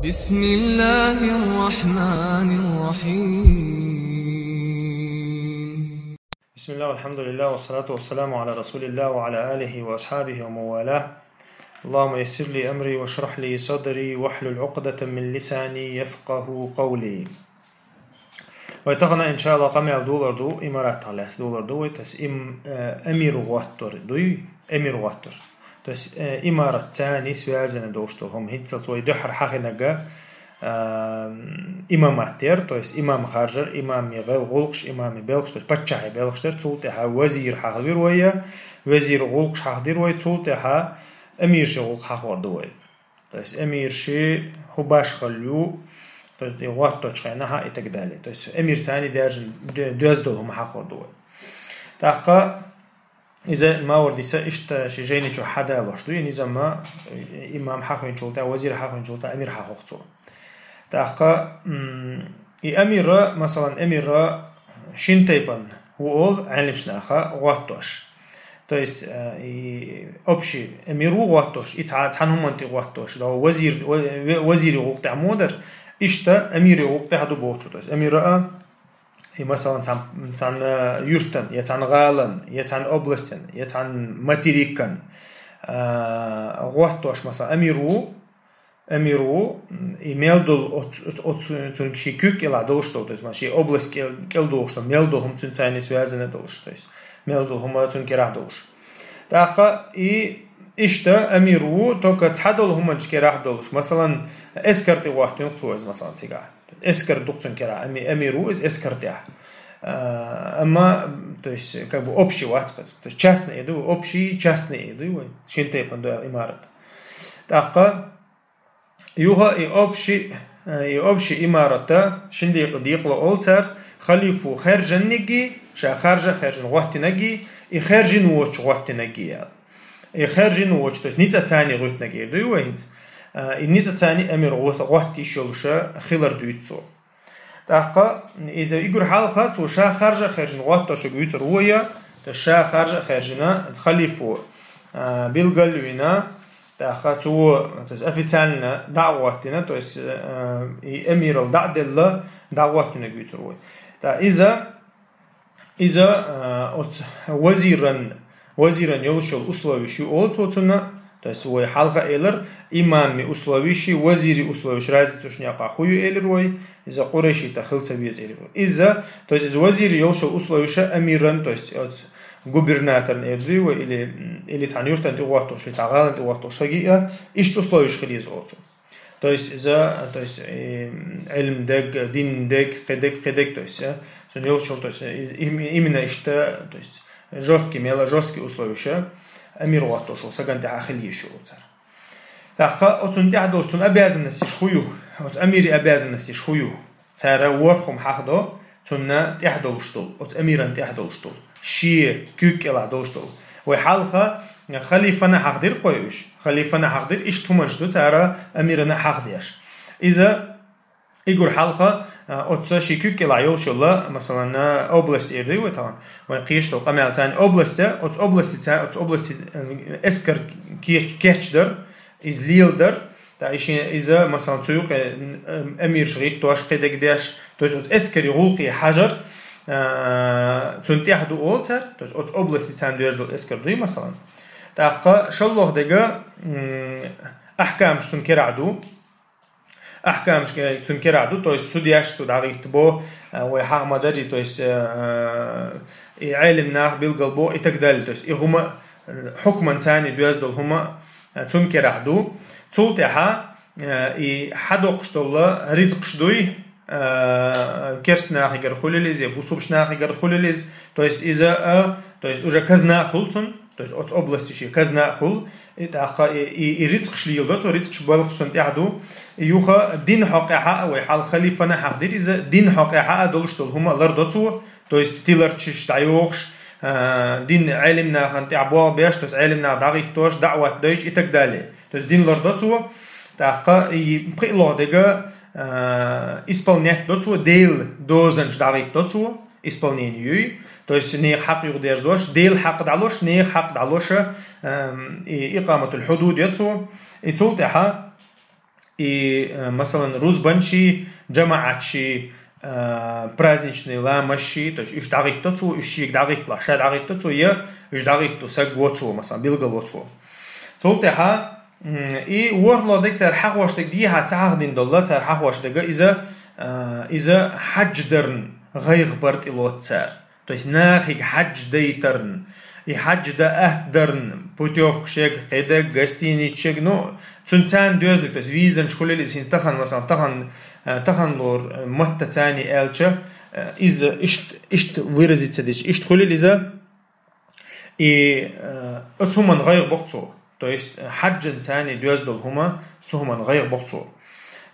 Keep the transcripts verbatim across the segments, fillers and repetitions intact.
بسم الله الرحمن الرحيم. بسم الله والحمد لله والصلاة والسلام على رسول الله وعلى آله وأصحابه ومن والاه. اللهم يسر لي أمري واشرح لي صدري واحلل عقدة من لساني يفقه قولي. Вай тахана, иншалла, къамаьл долар ду, имарат тахлес долар ду, вай, то есть им, э, эмир гӀоттор дуй, эмир гӀоттор. То есть, э, имарат цани связана долуш ду, хӀума хӀинцалц вай дуьххьара хьахинага, э, имамат дер, то есть имам харжар, имамий гӀев гӀулкхаш, имамий белхаш, то есть паччахьий белхаш дер, цул тӀаьхьа вазир хьахвир вайя, вазир гӀулкхаш хьахдир вай, цул тӀаьхьа эмирши гӀулкх хьахор ду вай. То есть эмирши хӀу башхал ю, то есть и гӀотточу хенахьа и так далее. То есть эмир цани даьржина де-, доьздал хӀума хьахор ду вай. ТӀаккха иза Мавардиса иштта ши жайни чу хьадалош ду, и низама, э, имам хьахвинчул тӀа, вазир хьахвинчул тӀа, эмир хьахох цо. ТӀаккха, м, и эмира, масалан, эмира шин тайпан ву ол Ӏелимчу наха гӀоттош. То есть, э, и общий эмир ву гӀоттош, и цхьа-, цхьана хӀуманна тӀе гӀоттош, да, вазир, ва-, ва-, вазири гӀуллакх тӀехь мо дар, иштта эмири гӀуллакх тӀехь ду боху цо. То есть эмира а, и, масалан, цхьан, цхьан, э, юьртан, я цхьан гӀалан, я цхьан областен, я цхьан материкан, э, гӀоттош, масалан, эмир ву, эмир ву, и мел долу оц-, оц-, оц-, цуьнга ши куьг кӀелахь долуш долу, то есть, ма ши область кӀел-, кӀел долуш долу, мел долу хӀума цуьнан цайни связана долуш, то есть, мел долу хӀума цуьнан керахь долуш. ТӀаккха и иштта эмир ву, только цхьа долу хӀуманчу керахь долуш. Масалан, эскар тӀе гӀоттийна цо иза, масалан, цигахь. Эскар ду-кх цуьнан керахь, эми-, эмир ву иза эскар тӀехь. А, амма, то есть, как бы общий вац хаза. То есть, частный эр ду, общий, частный эр ду вай. Шин тайпана ду имарат. ТӀаккха Юха и общий, э, и общий имарата шин декъа декъало олу цара, халифо хаьржинарггий, ша харжа а хаьржина гӀоттинарггий, и хаьржина воцуш гӀоттинарггий аьлла. И хаьржина воцуш, то есть ницкъ царна гӀоьттинарггий эр ду вай хӀинца. Э, и ницкъ царна эмир гӀо-, гӀоттийш йолуша хилар дуьйцу цо. ТӀаккха иза уггар хьалха цо ша харжа а хаьржина гӀоттош вуьйцур ву я, то есть ша харжа а хаьржина халифо, а, билгал а вина, тӀаккха цо, то есть официально дӀа а гӀоттина, то есть, а, и эмирал дӀа а делла, дӀа а гӀоттинарг вуьйцур ву. ТӀаккха иза, иза, а, оцу вазиран, вазиран йолуш йолу условиш ю олу цо цунна, то есть вай хьалха элира, имамий условиш, вазирий условиш разницаш некъахь хӀун ю элира вай, иза къурайшита хила ца веза элира вай. Иза, то есть иза вазирий йолуш йолу условиша эмиран, то есть оцу губернаторна эр ду вай, или, или цхьана юьртан тӀе гӀоттош, или цхьана гӀалан тӀе гӀоттош хагиъа, иштта условиш хила еза олу цо. То есть иза, то есть, и, Ӏилм дег, дин дег, кхидег, кхидег, то есть, э, цуьнан йолчул, то есть, э, им-, именно иштта, то есть, жёсткий мела, жёсткий условиша, эмир гӀоттош волу сагана тӀехь хила йиш ю цара. ТӀаккха оцунна тӀехь долуш, цунна обязанностиш хӀун ю? Оцу эмири обязанностиш хӀун ю? Цара ворхӀ хӀума хьахдо, цунна тӀехь долуш долу, оцу эмиран тӀехь долуш долу, шен куьг кӀелахь долуш долу. Вай хьалха халифана хьахдира кхой уьш. Халифана хьахдира, иштта хӀуманаш ду цара эмирана хьахдеш. Иза уггар хьалха, а, оцу шен куьг кӀелахь йолуш йолу, масалан, а, область эр ду вай тахана. Вайн кхийсаш долу къамел царна область, оцу области ца-, оцу области, а, эскар кеч-, кечдар, иза леладар, ТӀаккха и шен иза, масалан, цу юкъе, м, эмирша гӀиттош, кхидег деш, то есть оцу эскари гӀуллакхе хьажар, а, цунна тӀехь ду олу цара, то есть оцу области царна доьжна долу эскар дуй, масалан. ТӀаккха шолгӀа дега, м, ахкамаш цунна керахь ду. Ахкамаш цунна керахь ду, то есть судьяш цо дӀагӀиттабо, а, вай хьагӀ ма-дарри, то есть, а, и Ӏелим нах билгалбо и так далее. То есть и хӀума, хьукман царна доьзна долу хӀума, а, цунна керахь ду. Цул тӀаьхьа, а, и хьадоккхуш долу ризкъаш дуй, а, керста нахигара хуьлийла иза, я бусулбачу нахигара хуьлийла иза. То есть иза, а, то есть уже казна а хуьлу цунна, то есть оцу области шен казна а хуьлу. И тӀаккха и, и, и ризкъаш леладо цо, ризкъаш балхашна тӀехь ду. И юха дин хьокъехьа а, вай хьалха халифана хьахдира иза, дин хьокъехьа а долуш долу хӀума лардо цо, то есть тиларчаш дӀайохуш, а, дин Ӏелим нахана тӀехь болх беш, то есть Ӏелим нах дӀагӀиттош, даӀват дойчу и так далее. То есть дин лардо цо, тӀаккха и пхиъ лоху дега, а, исполнять до цо, Делан дозанаш дӀагӀиттадо цо, исполнение юй, то есть нехан хьакъ юхадерзош, Делан хьакъ дӀалош, нехан хьакъ дӀалоша, а, и икъаматул хьудуд йо цо, и цул тӀаьхьа И, э, масалан, рузбанчи, жамаӀатчи, э, праздничный ламазчи, то есть уж дӀагӀитто цо, уж шийга дӀагӀитталахь, ша дӀагӀитто цо, я уж дӀагӀитто саг во цо, масалан, билгал во цо. Цул тӀехьа, м, и ворхӀлагӀа дег цар хьахош дег дехьа ца хьахдина долла, цар хьахош дега иза, э, иза хьаьж дарна гӀайгӀа бар тӀе лоцу цар. То есть нахиг хьаьж дайтарна, и хьаьж дан атта дарна, путёвкаш яга, кхидерг, гостиницаш яга, ну, цунна царна доьзна, то есть визанаш хуьлийла иза хӀинца тахан, масалан, тахан, э, тахан лор, э, матта царна аьлча, э, иза ишт-, иштта выразиться дича, иштта хуьлийла иза, и, э, оцу хӀуманна гӀайгӀа бо-кх цо. То есть, э, хьаьжан царна доьзна долу хӀума, цу хӀуманна гӀайгӀа бо-кх цо.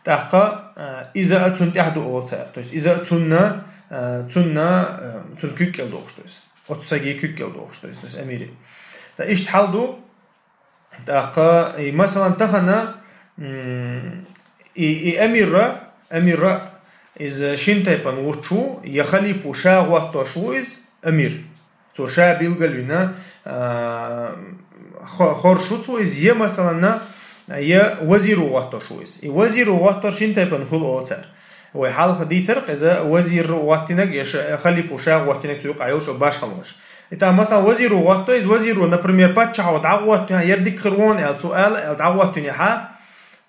ТӀаккха, э, иза а цунна тӀехь ду олу цара. То есть, иза а цунна, э, цунна, э, цунна куьг кӀел дохуш, то есть. Оцу саги куьг кӀел дохуш, то есть, то есть, амири. Ткъа иштта хьал ду, тӀаккха, и, масалан, тахана, м, и, и амирра, амирра, иза шин тайпана ву, я халиф ву, ша гӀоттош ву иза, амир. Цо ша билгалвина, а, хо-, хорш ву цо иза, я, масалан, я вазир ву гӀоттош ву иза. И вазир ву гӀоттор шин тайпана хуьлу олу цара. Вай хьалха дийцар-кх иза, вазир ву гӀоттинарг, я ша-, халиф ву ша гӀоттинарг цу юкъахь йолуш башхаллаш. И тӀаккха, масалан, вазир ву гӀотто иза, вазир ву, например, паччахьо дӀагӀоттийна, яра дика хир вон аьлла, цо ала аьлла дӀагӀоттийна хьа,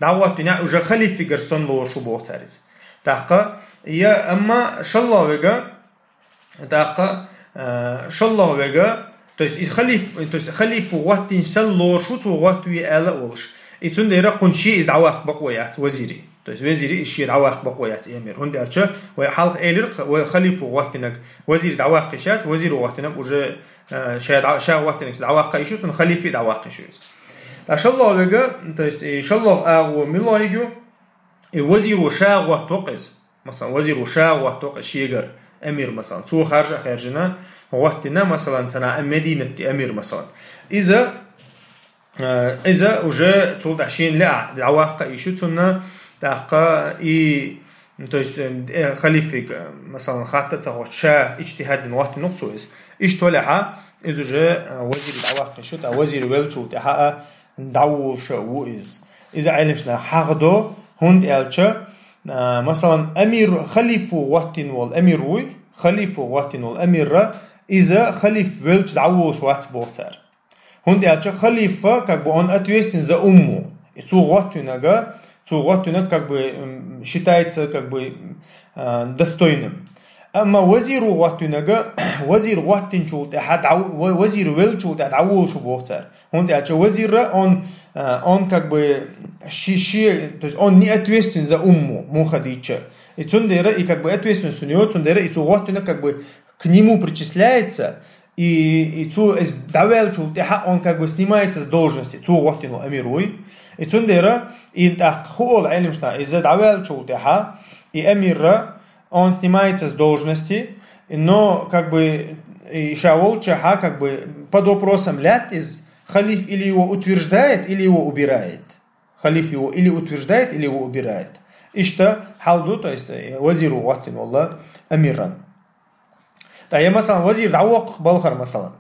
дӀагӀоттийна уже халифигара санна лоруш ву боху цара иза. ТӀаккха, я, амма шалло вега, ТӀаккха, э, шалло вега, то есть и халиф, то есть халиф ву гӀоттийна санна лоруш ву цо гӀоттаве аьлла а волуш. И цундела кхунна шен иза дӀаваккха бакъо яц вазири. То есть вазири иза шен дӀаваккха бакъо яц, и амир. ХӀунда аьлча вай хьалха элира-кх, вай халиф ву гӀоттинарг вазири дӀаваккха йиш яц, вазир ву гӀоттинарг уже, э, ша дӀа-, ша гӀоттинарг дӀаваккха йиш ю, цунна халифи дӀаваккха йиш ю иза. Ткъа шалло вега, то есть и шалло агӀо мила йигу, и вазир ву ша гӀотто-кх иза. Масалан, вазир ву ша гӀотто-кх шегара, амир, масалан. Цо харжа а хаьржина, гӀоттина, масалан, цхьана Мединатти амир, масалан. Иза, э, иза уже цул тӀаьхьа шена лаьа дӀаваккха йиш ю цунна, тӀаккха и, то есть, э, халифиг, э, масалан, хатта ца хоттуш, ша иджтихӀад дина гӀоттина-кх цо иза. Иштта валахь, иза уже, э, вазири дӀаваккха йиш ю, тӀаккха вазир веллачул тӀаьхьа а дӀаволуш а ву иза. Иза Ӏелимаш наха хьахдо, хӀунда аьлча, а, масалан, амир, халиф ву гӀоттийна волу амир вуй, халиф ву гӀоттийна волу амирра, иза халиф велча дӀаволуш вац боху цара. ХӀунда аьлча халифа, как бы, он ответственен за умму. И цо гӀоттийнарг, цо гӀоттийнарг, как бы, м, считается, как бы, а, достойным. Амма вазир ву гӀоттийнарг, вазир гӀоттийначул тӀаьхьа дӀа-, ва-, вазир веллачул тӀаьхьа дӀаволуш ву боху цара. ХӀунда аьлча вазирра он, а, он как бы ши-, ши-, то есть он не ответственен за умму, муха дийцча. И цундела и как бы ответственность у него, цундела и цо гӀоттийнарг как бы к нему причисляется, и, и цо иза дӀаваьллачул тӀаьхьа он как бы снимается с должности, цо гӀоттийна волу амир вуй. И цундела и тӀаккха хӀу олу Ӏелимаш наха, иза дӀаваьллачул тӀаьхьа и амирра он снимается с должности, но как бы и ша волчахьа как бы под вопросом лаьтта иза, халиф или его утверждает, или его убирает. Халиф его или утверждает, или его убирает. Иштта хьал ду, то есть, э, вазир ву гӀоттийна волу амиран. Ткъа я, масалан, вазир дӀавоккху балхара, масалан.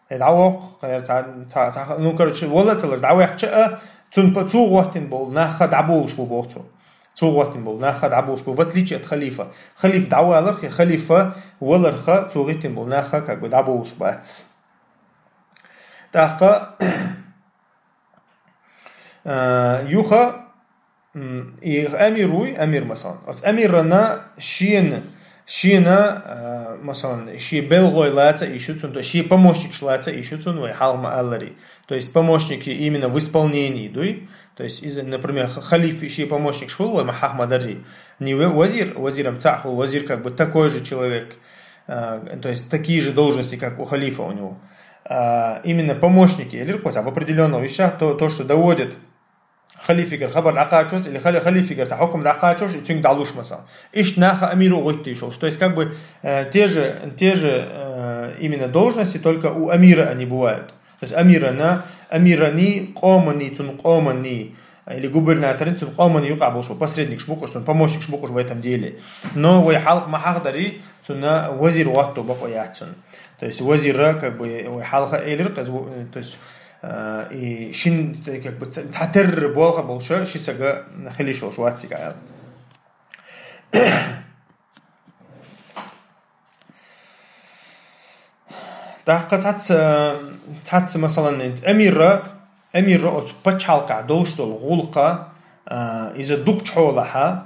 Э, дӀавоккху, э, ца-, ца-, ца-, ну, короче, вала а ца луш, дӀаваьккхича а, цунна па-, цо гӀоттийна болу нахха дӀаболуш бу боху цо. Цо гӀоттийна болу нахха дӀаболуш бу, в отличие от халифа. Халиф дӀаваларх, я халифа валарха, цо гӀиттина болу нахха как бы дӀаболуш бац. ТӀаккха, а, юха, м, и амир вуй, амир, масалан. Оцу амирана шена, шена, а, масалан, шен белхалой лаца а йиш ю цунна, то есть шен помощникаш лаца а йиш ю цунна, вай хьалха ма-аллара. То есть помощники именно в исполнении дуй. То есть, из, например, х-, халифа шен помощникаш хуьлу, вай ма хьалха ма-дарра. Не ва-, вазир, вазирам цхьаъ хуьлу, вазир как бы такой же человек, а, то есть такие же должности, как у халифа у него. А, именно помощники, или в определённых вещах, то, то, что доводит халифигара хабар дӀакхачош, или хали-, халифигара цхьа хьукам дӀакхачош, и цуьнга дӀалуш, масалан. Иштта наха амир ву гӀоттуьйтуш волуш. То есть, как бы, э, те же, те же, э, именно должности, только у амира они бывают. То есть амирана, амирани, къомани, цунна къомани, или губернаторни, цунна къомани юкъахь болуш бу, посредникаш бу-кх уьш, цунна помощникаш бу-кх уьш в этом деле. Но вай хьалха ма хьахадарий, цунна вазир гӀотто бакъо яц цунна. То есть вазирра, как бы, вай хьалха элира, кхеза, то есть А, и шин, как бы, ц-, цхьатерра болх болуш ши саг хила йиш йолуш вац цига аьлла. ТӀаккха цхьацца, цхьацца, масалан, хӀинца амирра, амирра оцу пачхьалкхехь долуш долу гӀуллакх, а, иза дукхачу хьолахь,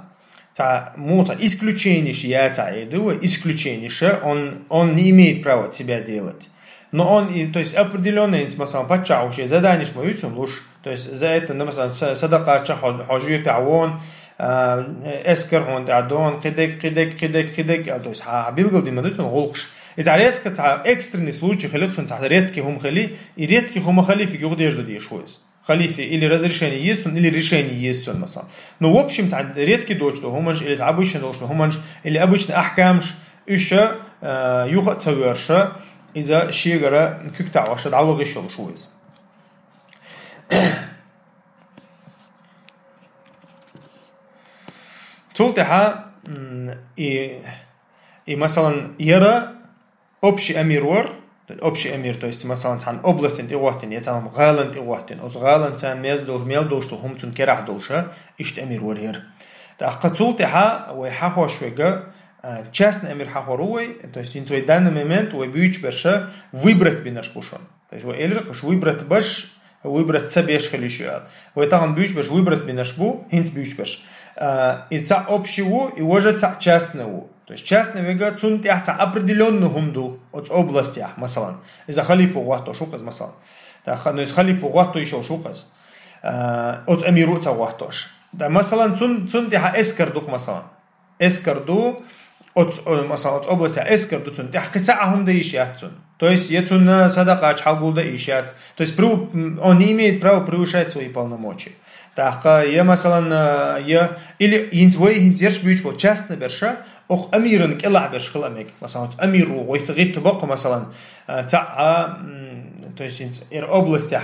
цхьа, муха, исключениеш яц, эр ду вай, исключениеш, он, он не имеет права от себя делать. Но он, и, то есть, определённо, хӀинца, масалан, паччахьо шен заданиеш ма ю цунна луш, то есть, за это, ну, масалан, са-, садакъача хьо-, хьо жоьпехь вон, а, эскар хьуна тӀехь дон, кхидерг, кхидерг, кхидерг, кхидерг, а, то есть, хьан билгалдина ма ду цунна гӀуллакхаш. Иза резко цхьа экстренный случай хили, цунна цхьа редкий хӀума хили, и редкий хӀума халифе юхадерзо дезаш ву иза. Халифе или разрешение еза цунна, или решение еза цунна, масалан. Ну, в общем, цхьа редкий доцуш долу хӀуманаш, или обычно долуш долу хӀуманаш, или обычно ахкамаш, уьш, а, юха а ца воьрша, иза шегара куьг таӀош дӀавахийта йиш йолуш ву иза. Цул тӀаьхьа, м, и, и, масалан, яра общий амир вара, общий амир, то есть, масалан, цхьана областина тӀе гӀоттина, я цхьана гӀалана тӀе гӀоттина, оцу гӀаланца мел долуш, мел долуш долу хӀума цунна керахь долуш, иштта амир вара яра. ТӀаккха цул тӀаьхьа вай хьахош верг, а, частный амир хьахор ву вай, то есть, хӀинца вай данный момент вай буьйцуш берш выбрать бинарш бу шуна. То есть, вай элира кхуш выбрать беш, выбрать ца беш хила йиш ю аьлла. Вай тахана буьйцуш берш выбрать бинарш бу, хӀинца буьйцуш берш. А, и цхьаъ общий ву, и важа цхьаъ частный ву. То есть, частный верг, цунна тӀехь цхьа определённый хӀума ду, оцу областехь, масалан. Иза халифо гӀоттош ву-кх иза, масалан. ТӀаккха, ну, иза халифо гӀотто йиш йолуш ву-кх иза. А, оцу амиро а ца гӀоттош. Да, масалан, цун-, цунна тӀехь эскар ду-кх, масалан. Эскар ду, оц-, о, масалан, оцу областехь эскар ду цунна тӀехь, кхин цхьа а хӀума дан йиш яц цунна. То есть, я цунна садакъача хьалгулдан йиш яц. То есть, прев-, м, он не имеет права превышать свои полномочия. ТӀаккха, я, масалан, а, я, или хӀинца вай хӀинца ерш буьйцуш болу частный берш, окху амиран кӀелахь берш хила мега. Масалан, оцу амиро гӀитта, гӀитта боккху, масалан, а, цхьа а, м, то есть, хӀинца эр областехь,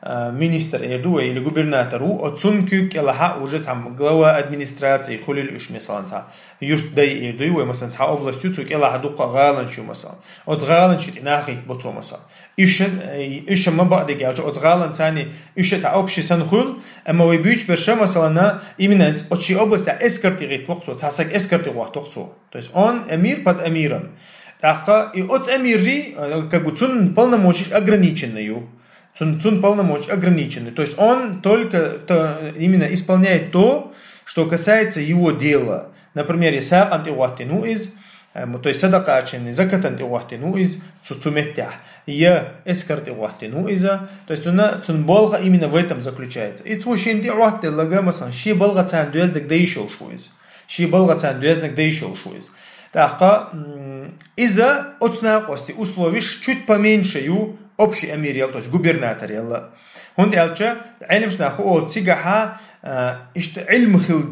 а, министр эр ду вай или губернатор ву, оцунна куьг кӀелахь уже цхьа глава администрации хуьлийла уьш, масалан, цхьа юьртдай эр ду вай, масалан, цхьа область ю, цу кӀелахь дуккха гӀаланаш ю, масалан. Оцу гӀаланашна тӀе нах гӀитта бо цо, масалан. Уьш, э, уьш ма бакъдерг аьлча, оцу гӀаланца уьш цхьа общий санна хуьлу, амма вай буьйцуш берш, масалан, именно оцу ши областехь эскар тӀе гӀитта воккху цо, цхьа саг эскар тӀе гӀоттокху цо. То есть он эмир под эмиром. ТӀаккха и оцу эмирри, э, как бы цунна полномочия ограничены ю. Цун, цун полномочия ограничены. То есть он только то, именно исполняет то, что касается его дела. Например, я сагӀан тӀе гӀоттина ву иза, э, то есть садакъачан, закатан тӀе гӀоттина ву иза, цу, цу меттехь. Я эскар тӀе гӀоттина ву иза. То есть цуьнан, цун болх именно в этом заключается. И цо шена тӀе гӀоттаделларг, масалан, шен балхаца доьзнаг дан йиш йолуш ву иза. Шен балхаца доьзнаг дан йиш йолуш ву иза. ТӀаккха, м, иза оцу накъостий условиш чуть поменьше ю общий эмир яла, то есть губернатор яла. ХӀунда аьлча, Ӏеламнаха хуу цигахь, а, иштта Ӏилма хила,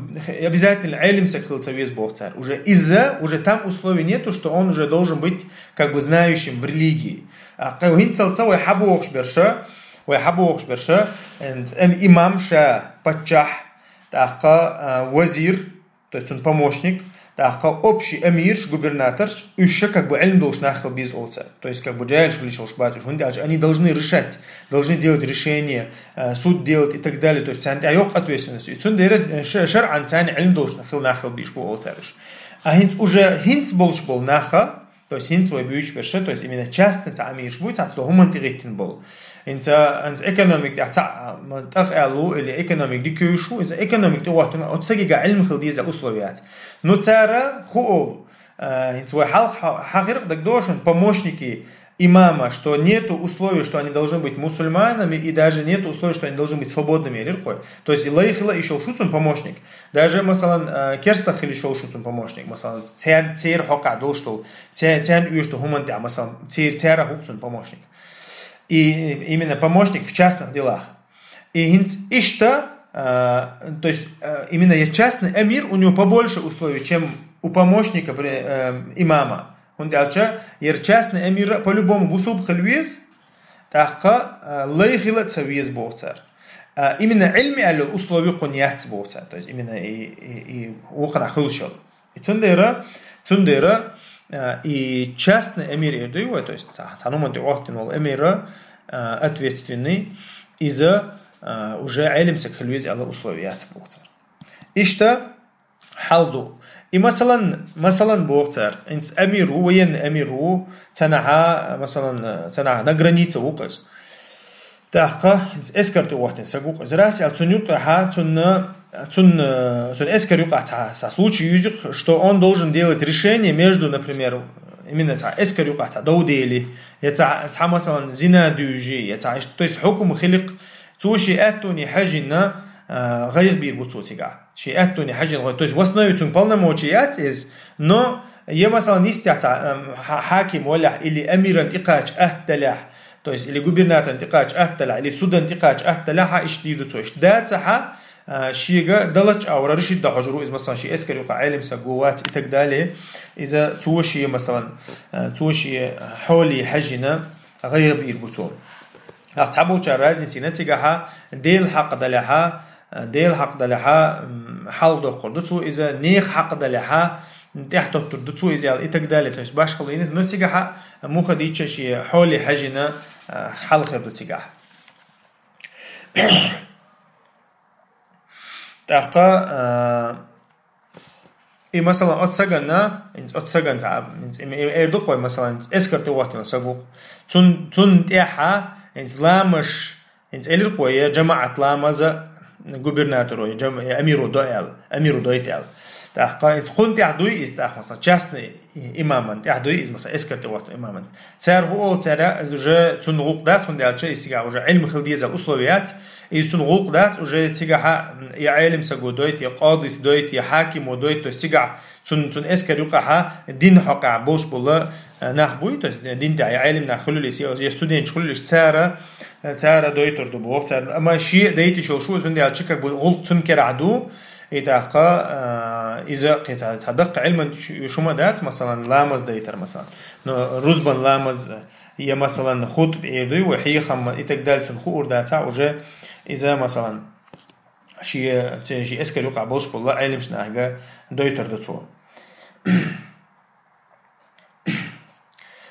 обязательно Ӏелам саг хила ца веза боху цара. Уже иза, уже там условий нету, что он уже должен быть как бы знающим в религии. А кхин хӀинцалца вай хьабохуш берш, вай хьабохуш берш, эм, эм имам ша, паччахь, тӀаккха, а, вазир, то есть цуьнан помощник, тӀаккха общий эмирш, губернаторш, уьш ша как бы Ӏилма долуш нах хила беза олу цара. То есть как бы джаьлаш хила йиш йолуш бац уьш, хӀунда аьлча они должны решать, должны делать решения, э, суд делать и так далее. То есть царна тӀехь йоккха ответственность. И цундела, э, ша-, шарӀан царна Ӏилма долуш нах хила, нах хила безаш бу олу цара уьш. А хӀинца уже хӀинца болуш болу наха, то есть хӀинца вай буьйцуш берш, то есть именно частный цхьа амирш буй, цхьацца хӀуманна тӀе гӀиттина болу. ХӀинца, хӀинца экономика тӀехь цхьа, м, тӀах аьлла ву, или экономика дика йовш ву, иза экономика тӀе гӀоттина, оцу сагига Ӏилма хила деза условия яц. Ну, цара хуу, а, хӀинца вай хьалха хьа-, хьахира дагадогӀу шуна, помощники имама, что нету условий, что они должны быть мусульманами, и даже нету условий, что они должны быть свободными, элира кхо. То есть и лай хила йиш йолуш ву цуьнан помощник. Даже, масалан, а, керстах хила йиш йолуш ву цуьнан помощник, масалан, цер-, церан хьокъехь долуш долу, цер-, церан оьшучу хӀуманна тӀехь, масалан, цер-, церан хӀу цуьнан помощник. И именно помощник в частных делах. И хӀинца иштта, а, то есть, а, именно я частный эмир, у него побольше условий, чем у помощника при-, э, имама. ХӀунда аьлча, яра частный эмир по-любому бусулба хила веза, тӀаккха, а, лай хила а ца веза боху цара. А, именно Ӏилма аьлла условий кхунна яц боху цара. То есть именно и, и, и вукхунах хуьлуш йолу. И цундела, цундела, а, и частный эмир эр ду вай, то есть цхьа-, цхьана хӀуманна тӀе гӀоттина волу эмир, а, а, ответственный, иза, а, уже Ӏелимсаг хила веза аьнна условие яц боху цара. Иштта хьал ду. И масалан, масалан боху цара, инца амир ву, военный амир ву, цанахьа, масалан, цанахьа на граница ву-кх иза. ТӀаккха эскар тӀе вахтина саг ву-кх иза. Раз аьлла, цунна юкъехьа, цунна, цунна, цунна эскар юкъахь цхьа, цхьа случай юьзу-кх, что он должен делать решение между, например, именно цхьа эскар юкъахь цхьа дов дели, я цхьа, цхьа, масалан, зина дуьйжи, я цхьа, то есть хьукум хили-кх, цо шен аьттоне хьаьжжина, а, гӀайгӀа бийр бу цо цигахь. Шен аьттоне хьаьжжина гӀайгӀа. То есть в основе цуьнга полномочий яц иза, но я, масалан, йистехь цхьа, ам, хьа-, хьаким валахь или амиран тӀекхача атта далахь, то есть или губернаторан тӀекхача атта далахь, или судан тӀекхача атта далахь, иштта дийр ду цо. Иштта дацахьа, а, шега даллача агӀора решить дан хьожур ву иза, масалан, шен эскар юкъа Ӏелимсаг ву, вац и так далее. Иза цо шен, масалан, а, цо шен хьоле хьаьжжина гӀайгӀа бийр бу цо. Ахь цхьаболчара разница йина цигахьа, Делан хьакъ далехьа, Делан хьакъ далехьа, м, хьалдоккхур ду цо иза, нехан хьакъ далехьа, тӀехтоттур ду цо иза аьлла и так далее. То есть башхало йина, но цигахьа муха дийча шен хьоле хьаьжжина, а, хьал хир ду цигахь. ТӀаккха, а, и, масалан, оцу саганна, оцу саганца, м, м, эр ду-кх вай, масалан, эскар тӀе вахтина саг ву-кх. Цун-, цунна тӀехьа, м, ламаш, м, элира-кх вай, я жамаӀат ламаза губернаторо, я жам-, я амиро до аьлла, амиро дойта аьлла. ТӀаккха, м, кхунна тӀехь дуй иза тӀаккха, масалан, частный имаман тӀехь дуй иза, масалан, эскар тӀе вахтина имаман. Цара хӀу олу цара, иза уже цунна гӀуллакх дац, хӀунда аьлча иза цигахь уже Ӏилма хила дезал условие яц, иза цунна гӀуллакх дац, уже цигахьа, м, я Ӏелимсаго дойта, я къадис дойта, я хьакимо дойта, то есть цигахь цунна, цунна эскар юкъахьа дин хьокъехь болуш болу, э, нах буй, то есть дин тӀехь я Ӏелим нах хуьлуьйтуш, я, я студенташ хуьлуьйтуш, цара, э, цара дойтур ду боху цара. Амма шен а дайта йиш йолуш ву, хӀунда аьлча как бы гӀуллакх цунна керахь ду, и тӀаккха, э, иза кхин цхьа, цхьа даккха Ӏилман ш-, шу ма дац, масалан, ламаз дайтар, масалан. Но рузбан ламаз, я, масалан, хутба эр дуй, вай хьехам и так далее, цунна хуур дацахь уже иза, масалан, шен, шен эскар юкъахь болуш болу Ӏелимчу нахга дойтур ду цо.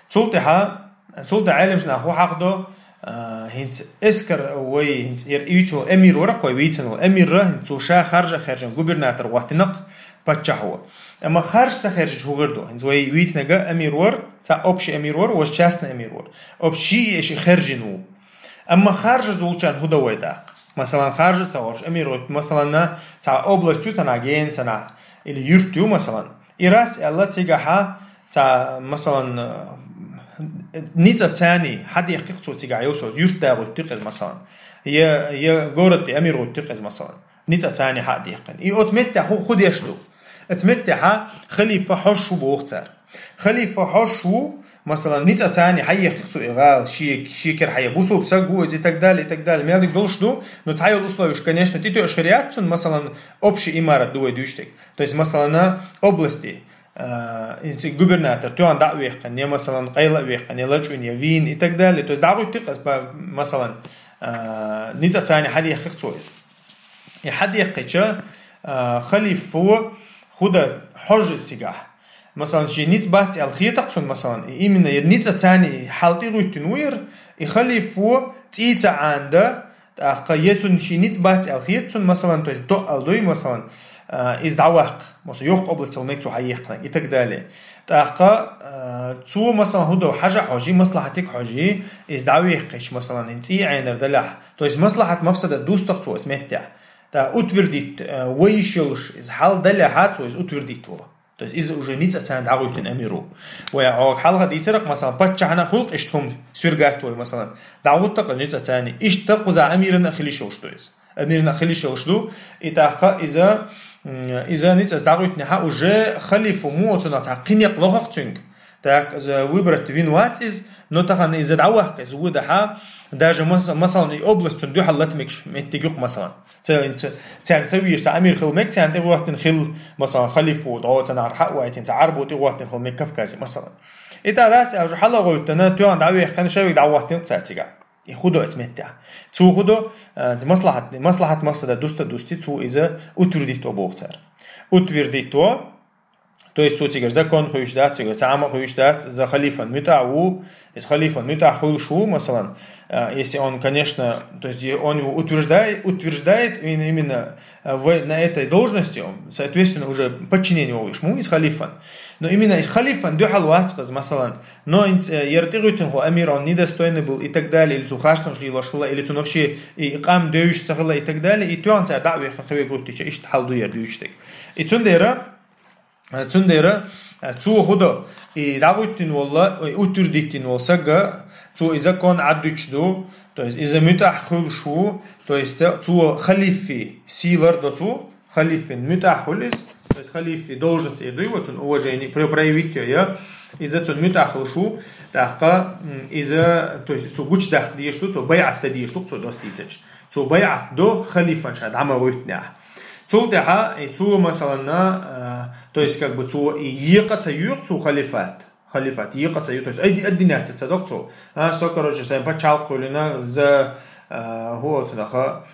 Цул тӀаьхьа, цул тӀаьхьа Ӏелимчу нах хӀу хьакха до, а, хӀинца эскар вай, хӀинца эр ийцу эмир вара-кх вай вийцина волу. Эмирра хӀинца цо ша харжа а хаьржина губернатор ваттина-кх паччахьо. Амма харжа ца хаьржича хӀу хир ду? ХӀинца вай вийцинарг эмир вара, цхьа общий эмир вара, важа частный эмир вара. Общий и ши хаьржина ву. Амма харжаза волчарна хӀу до вай тӀаккха? Масалан, харжа ца гӀорш эмир вуьту, масалан, цхьа область ю цхьанахь, гена цхьанахь, или юрт ю, масалан. И раз аьлла цигахьа цхьа, масалан, ницкъаца цхьаьний хьадехкхи-кх цо цигахь йолуш йолу юрт дагӀуьтту-кх иза, масалан. Я, я город тӀе эмир вуьтту-кх иза, масалан. Ницкъаца цхьаьний хьа а дехкхина. И оцу меттехь хӀу, хӀу деш ду? Оцу меттехьа халифа хьожуш ву боху цара. Халифа хьожуш ву, масалан, ницкъаца цхьаьний хьаехкхи-кх цо и гӀала, шен, шен кара хьае. Бусулба саг ву иза и так далее, и так далее. Мел дика долуш ду, но цхьайолу условиеш, конечно, тӀетоьуш хир яц цунна, масалан, общий имарат ду вай дуьйцург. То есть, масалан, области, а, и ц-, губернатор тоьхна дӀа а вехкхина, я, масалан, къайла а вехкхина, я лачкъийна, я вийна и так далее. То есть, дӀагӀуьтту-кх иза, па-, масалан, а, ницкъаца цхьаьний хьадехкхи-кх цо иза. И хьадехкхича, а, халифо хӀу до, хьожу иза цигахь? Масалан, шен ницкъ бац аьлла хета-кх цунна, масалан, и именно я ницкъаца цхьаьний хьал тӀегӀуьттина ву яра, и халифо цӀий ца Ӏанада, тӀаккха я цунна шен ницкъ бац аьлла хета цунна, масалан, то есть доӀал дуй, масалан, а, иза дӀаваккха, масалан, йоккха область хила мега цо хьаехкхинарг и так далее. ТӀаккха, а, цо, масалан, хӀу до, хьажа а хьожий, маслахьатиг а хьожий, иза дӀавехкхича, масалан, и цӀий Ӏенар далахь. То есть маслахьат, мафсада дусту-кх цо оцу меттехь. ТӀаккха утвердить, а, вай йиш йолуш иза хьал далахьа, цо иза утвердить во. То есть иза уже ницкъаца цхьаьний дӀагӀуьттина амир ву. Вай хьалха дийцира-кх, масалан, паччахьна хуьлу-кх иштта хӀума, свергать вой, масалан, дӀагӀутту-кх ницкъаца цхьаьний. Иштта кхузахь амирана а хила йиш йолуш ду иза. Амирана а хила йиш йолуш ду, и тӀаккха иза, м, иза ницкъаца дӀагӀуьттинехьа уже халифа ву, цунах цхьа кхин некъ лоху-кх цуьнга. Так, иза выбрать вина вац иза, но тахана иза дӀаваккха иза ву дахьа, даже мас-, масалан, и область цунна дуьхьал лата мегаш меттиг ю-кх, масалан. Ца-, ца-, царна ца везаш цхьа амир хила мега, царна тӀегӀоьттина хила, масалан, халифа ву, дӀо ца нахара хьа а вайтина, цхьа Ӏарбо тӀегӀоьттина хила мега Кавказе, масалан. И тӀаккха раз аьлча хьала а гӀевттина, тоьхна дӀавехкхина, шайга дӀагӀоттина-кх цара цигахь. И хӀу до оцу меттехь? Цо хӀу до, а, маслахьат, маслахьат, мафсада дуста а дусти, цо иза утвердить во боху цара. Утвердить во, То есть цо цигара закон хуьйцуш дац, цигара цхьа Ӏамал хуьйцуш дац, из халифан муьтӀахь ву, из халифан муьтӀахь хуьлуш ву, масалан, а, если он, конечно, то есть он его утверждает, утверждает именно, именно, а, в, на этой должности, он, соответственно, уже подчинение волуш ву из халифан. Но именно из халифан дуьхьал вац-кх из, масалан, но инц-, э, яра тӀегӀуьттина хилла амир, он недостойный был и так далее, или цо харцонаш лелош хилла, или цунна вообще и къам девзаш ца хилла и так далее, и тоьхна цара дӀа а вехна, кхин вегӀийтича, иштта хьал ду яра дуьйцуш дерг. И цундела, Цундела, цо хӀун до, и дӀагӀуьттина волу, и утвердиттина волу сага, цо и закон Ӏаддуьтуш ду, то есть иза муьтӀахь хуьлуш ву, то есть цо халифи сий лардо цо, халифин муьтӀахь хуьлу иза, то есть халифи должность эр ду вай цунна, уважение про-, проявить йо, я, иза цунна муьтӀахь хуьлуш ву, тӀаккха, м, иза, то есть цо гучудаккха дезаш ду, цо байӀат дан дезаш ду цо достийцача. Цо байӀат до халифан ша дӀа ма гӀуьттинехь. Цул тӀаьхьа, и цо, масалан, а, то есть, как бы, цо и екъа ца йоькъу цо халифат. Халифат екъа ца йоькъу, то есть, айди-, аддинеца ца доккху цо. А, со, короче, сайн пачхьалкх хуьлийна, за, а, хӀу оцу наха,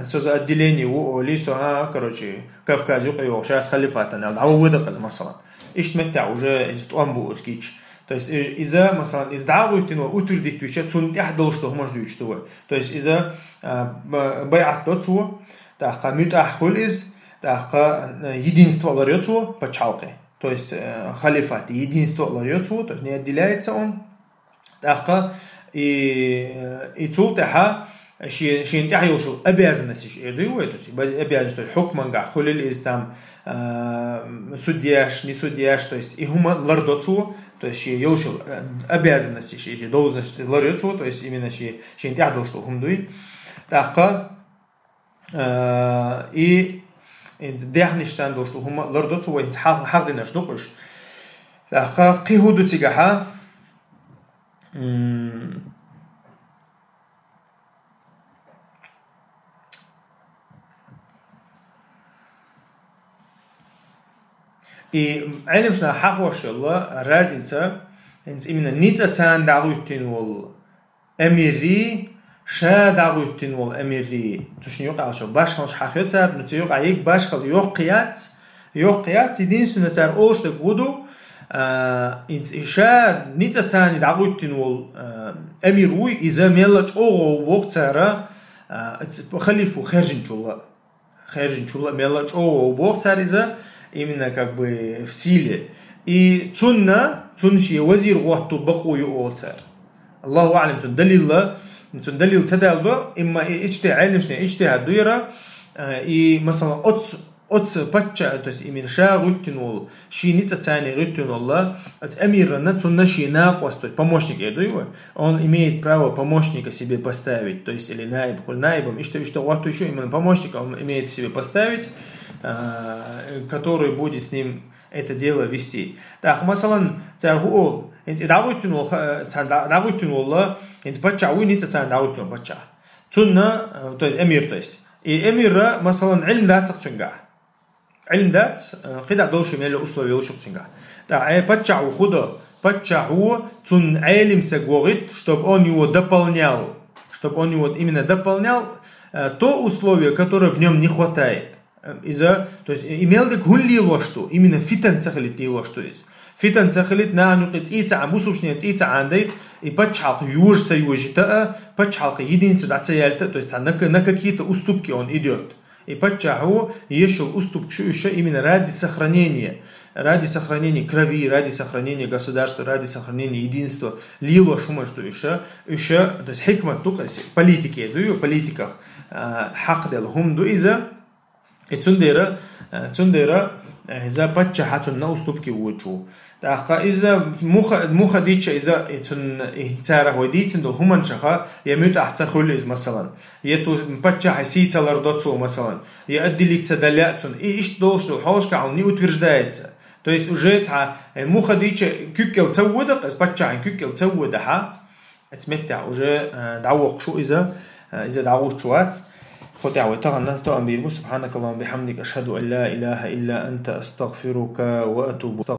со за отделение ву олий, со, а, короче, Кавказ юкъа йогӀуш яц халифатан аьлла, дӀа ву вадакъаза, масалан. Иштта меттехь уже иза тӀом бу уьш гича. То есть, и-, иза, масалан, иза дӀагӀуьттина вай утвердить вича, цунна тӀехь долуш ду хӀуманаш дуьйцуш ду вай. То есть, иза, а, б-, байӀат до цо, тӀаккха муьтӀахь хуьлу иза, тӀаккха, а, единство ларйо цо пачхьалкхе. То есть, э, халифат, единство ларйо цо, то есть не отделяется он. ТӀаккха и, и цул тӀаьхьа шен, шен тӀехь йолуш обязанностьш эр ду вай, то есть обязанность, то есть хьукмангахь хуьлийла иза там, а, судьяш, не судьяш, то есть и хӀума лардо цо, то есть шен йолуш, э, обязанностьш, шен должностьш ларйо цо, то есть именно шен, шен тӀехь долуш долу хӀума дуй. ТӀаккха, а, и, и даьхнаш царна долуш долу хӀума лардо цо, вай хьал-, хьахдинарш ду-кх уьш. ТӀаккха кхин хӀун ду цигахьа? М, И Ӏелимаш наха хьахош йолу разница, хӀинца именно ницкъаца дӀагӀуьттина волу амиррий, ша дӀагӀуьттина волу амиррий, цу шина юкъахь шо башхаллаш хьахайо цара, но цу юкъахь йига башхалла йоккха яц, йоккха яц, единственное, цара олуш дерг хӀун ду, а, хӀинца и ша ницкъаца дӀагӀуьттина волу, а, амир вуй, иза мелла чӀогӀа ву боху цара, а, халифа ву хаьржинчул а. Хаьржинчул а мелла чӀогӀа ву боху цара иза, именно как бы в силе. И цунна, цунна шен вазир гӀотту бакъо ю олу цара. Аллаху аълам, цунна далилла, цунна далил ца далло, имма и ичти-, Ӏелимашна иджтихӀад ду яра, а, и, масалан, оцу, оцу пачча, то есть именно ша гӀуьттина волу, шен ницкъаца гӀуьттина волу, оцу амирана цунна шен накъост, то есть помощник эр ду вай. Он имеет право помощника себе поставить, то есть или наиб, хуьлу наибом, иштта, иштта гӀоттуьйтуш ю, именно помощника он имеет себе поставить, а, который будет с ним это дело вести. Так, масалан, цара хӀун олу, хӀинца и дӀагӀуьттина волу, ха-, цара дӀа-, дӀагӀуьттина волу, хӀинца паччахь вуй, ницкъаца дӀагӀуьттина волу паччахь. Цунна, а, то есть эмир, то есть. И эмира, масалан, Ӏилма дац-кх цуьнгахь. Ӏилма дац, а, кхидӀа долуш мел условия йолуш ю-кх цуьнгахь. ТӀаккха, э, паччахь ву хӀун до? Паччахь ву, цунна Ӏелим саг вогӀийта, чтобы он его дополнял, чтобы он его именно дополнял, э, то условие, которое в нём не хватает. Э, иза, то есть, и мел дерг хӀунда лелош ду? Именно фитан ца хилийта лелош ду иза. Фитан ца хилийта, нахана юкъе цӀий ца Ӏан-, бусалбанашна цӀий ца Ӏанадайта, и пачхьалкх йожа ца йожийта а, пачхьалкх единство дӀа ца яьллийта а, то есть, цхьа на ка-, на какие-то уступки он идёт. И паччахь ву, еш йолу уступкаш ю уьш именно ради сохранения, ради сохранения крови, ради сохранения государства, ради сохранения единства. Лелош хӀуманаш ду уьш, уьш, то есть хьикмат ду-кх иза, политике ду ю, политиках, а, хьакхаделла хӀума ду иза. И цундела, а, цундела, а, иза паччахьа цунна уступки воьдуш ву. ТӀаккха иза муха-, муха дича иза, и цунна, и царах вай дийцина долу хӀуманашха, я муьтӀахь ца хуьлу иза, масалан, я цу паччахьан сий ца лардо цо, масалан, я аддилица далла а цунна. И иштта долуш долу хьолашкахь хьуна не утверждается. То есть уже цхьа, э, муха дича куьг кӀел ца вода-кх, иза паччахьан куьг кӀел ца водахьа, оцу меттехь уже, э, дӀавоккхуш ву иза, э, иза дӀагӀуттуш вац. Кху тӀехь вай тахана тоам бийр бу. سبحانك اللهم وبحمدك، أشهد أن لا إله إلا أنت، أستغفرك وأتوب